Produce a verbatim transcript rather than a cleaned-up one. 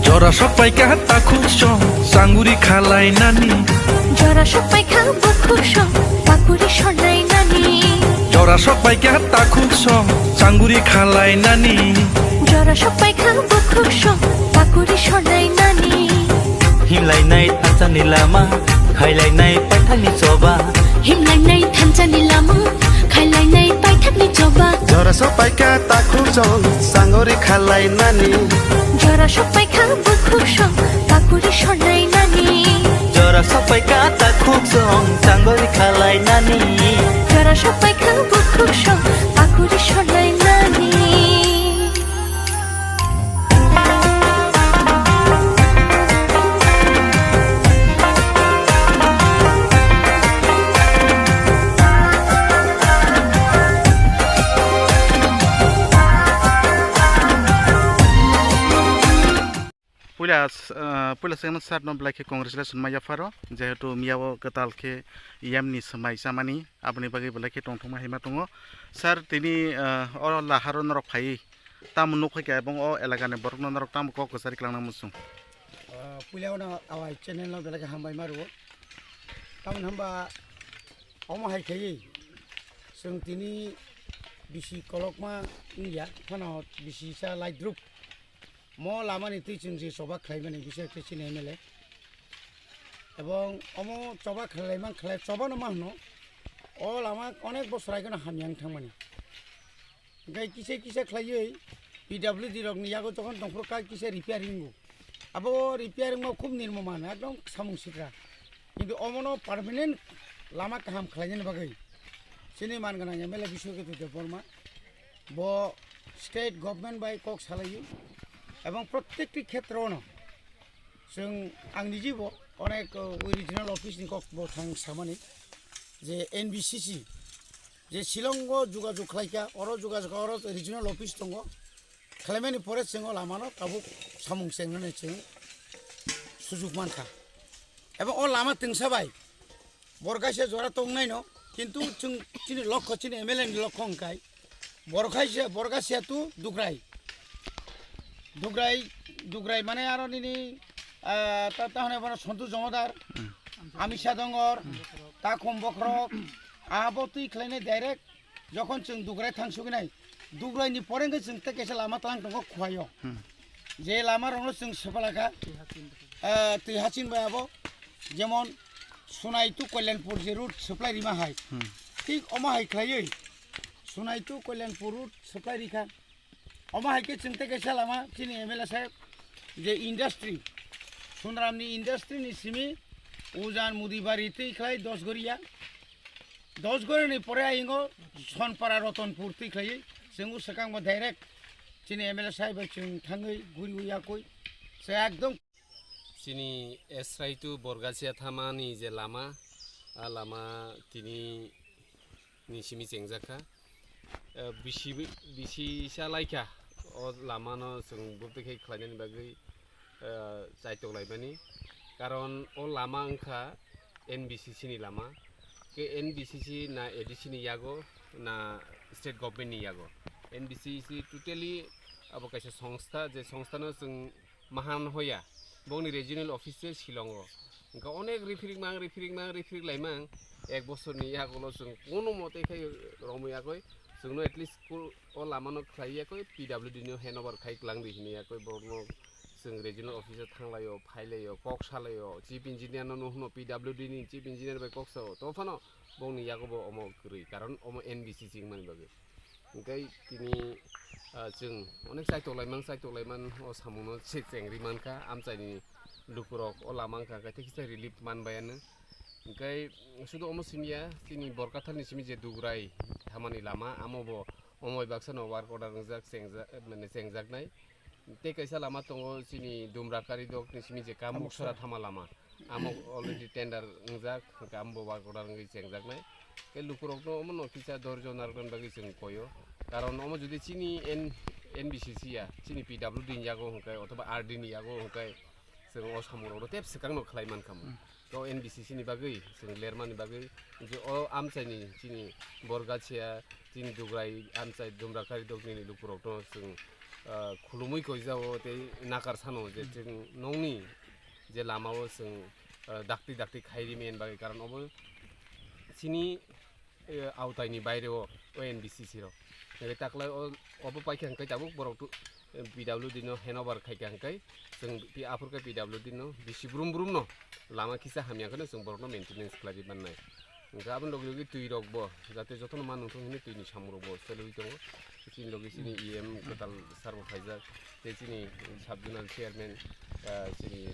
Jora sok paikha takhuk song, sanguri khalai nani. Jora sok paikha bukhuk song, pakuri sonai nani. Jora sok paikha takhuk song, sanguri khalai nani. Jora sok paikha bukhuk song, pakuri sonai nani. Himlainai thansa ni lama, khailainai paithak ni choba. Himlainai thansa ni lama, khailainai paithak ni choba. Jora sok paikha takhuk song, sanguri khalai nani. Jora sok paikha bukhuk song, pakuri sonai nani. Jora sok paikha takhuk song, sanguri khalai nani. Jora sok paikha bukhuk song, pakuri sonai nani. Puila, ah, puila swkangno sir no belai khe congratulation ma yapharo, jehetu miyao kwtal khe yam ni swmai chamani, aboni bagwi belai khe tongthokma hai ma tongo. Sir, tini, ah, oro laharo norok phaiwi tamo nukphai kha ebong o elakani borokno norok tamo kok kwchari kwlangna muchung? Ah, puila ono awai channel no belai khe hambai ma rwo. Tamoni hwnba omo hai khaiwi chwng tini bisi kolokma wngya, phano bisi sa laidrup. Mo lamani twi chwng je choba khlaimani bising khe chini M L A. Ebong omo choba khlailaimang khlai, choba no ma hwno. O lama onek bosor aigeno hamya wng thangmani. Hwnkhe kisa kisa khlaiwi P W D rokni yago jokhon tongphuru kha kisa repairing wngo. Abo repairing ma khub nirmo man, ekdom samung sikra. Kintu omono permanent lama kaham khlainani bagwi chini man gwnang M L A Biswaketu Debbarma bo state government bai kok salaiwi ebong prottekti khetrono chwng, ang nijibo onek, uh, regional office ni kok bo thang samani je N B C C je Shillong o jogajog khlaikha, oro jogajog, oro regional office tongo, khlaimani pore chwng o lamano tabuk samung chengnani chwng sujuk mankha. Ebo o lama twngsa bai bor kaisa jora tongnaino, kintu chwng chini lokho, chini M L A ni lokho hwnkhe bor kaisa, bor kaisa tu Dugrai. Dugrai, Dugrai mane aro nini, ah, ta, ta hwnwi bono Sontu Jomodar, Amisha Dongor, Takhum Bokhorok, abo twi khlainai direct. Jokhon chwng Dugrai thangsuginai, Dugraini pore hwnkhe chwng tei kaisa lama tlang tongo Khuaio. Hmm. Je lama rokno chwng swpalakha, ah, twi hachin bai abo, jemon Sunai to Kalyanpur je route supply rima hai. Hmm. Thik omo hai khlaiwi Sunai to Kalyanpur route supply rikha. Omo hai khe chwng tei kaisa lama chini M L A saheb je industry, Sunramni industry ni simi Ujan Mudibari twi khlai Dosgoria. Dosgorini pore ayingo Sonpara Rotonpur twi khlaiwi chwng o swkangbo direct chini M L A saheb bai chwng thangwi guriwi yakwi se ekdom. Chini Esrai to Borgasia thamani je lama, a lama tini ni simi chengjak kha. Eh, bisi, bisi sa lai kha o lama no chwng bubtwi khe khlainani bagwi, eh, chaitok laimani. Karon o lama wngkha N B C C ni lama. Khe N B C C na A D C ni yago na state government ni yago. N B C C totally abo kaisa songstha, je songstha no chwng mahan hoya, bongni regional office se Shillong o. Hwnkhe onek riphirik mang, riphirik mang, riphirik laimang, ek bosorni yagulo chwng kono mote khai romwi yakoi, chwngno at least ko-, o lamano khlai yakoi, P W D no handover khai kwlangdi hinwi yakoi, borokno chwng regional office o thanglaio, phailaio, kok salaio, chief engineer no, no hwno P W D ni chief engineer bai kok sao, tophano bongni yago bo omo kwrwi, karon omo N B C C wngmani bagwi. Hwnkhe tini, ah, chwng onek chaitok laimang, chaitok laimang o samungno se chengri mankha, amchaini lukurok o lama wngkha, hwnkhe kisa relief manbayano. Hwnkhe sudu omo simiya, chini Borkathalni simi je Dugrai thamani lama, amo bo omo bai baksano work order wngjak, chengja-, mane chengjaknai. Tei kaisa lama tongo chini Dumrakari dok ni simi je Kamuksora thama lama. Amo already tender wngjak, hwnkhe amo bo work order wngwi chengjaknai. Tei lukurokno omono kisa dorjo narwknani bagwi chwng koyo. Karon omo jodi chini N-, N B C C ya, chini P W D ni yago hwnkhe othoba R D ni yago hwnkhe chwng o samungrokno tep swkangno khlai mankha mo. To N B C C ni bagwi chwng lermani bagwi je o amchaini chini Borgasia, chini Dugrai amchai Dumrakari dok nini lukurokno chwng ah, khulumui koijao tei nakar sano je chwng nongni je lamao chwng, ah, dakti dakti khairi men bagwi, karon obo chini, eh, aotaini baireo o N B C C rok. Nai taklai o, obo paikha hwnkhe tabuk borok tu, eh, P W D no handover khaikha hwnkhe chwng pi-, aphurkhe P W D no bisi brum brum no lama kisa hamya kheno chwng borokno maintenance khlaiwi mannai. Hwnkhe aboni logi logi twi rokbo jate jotono ma nungthung hwnwi twini samung rokbo selwi tongo. Chini logi chini E M kwtal sir bo phaijak, tei chini sub zonal chairman, ah, chini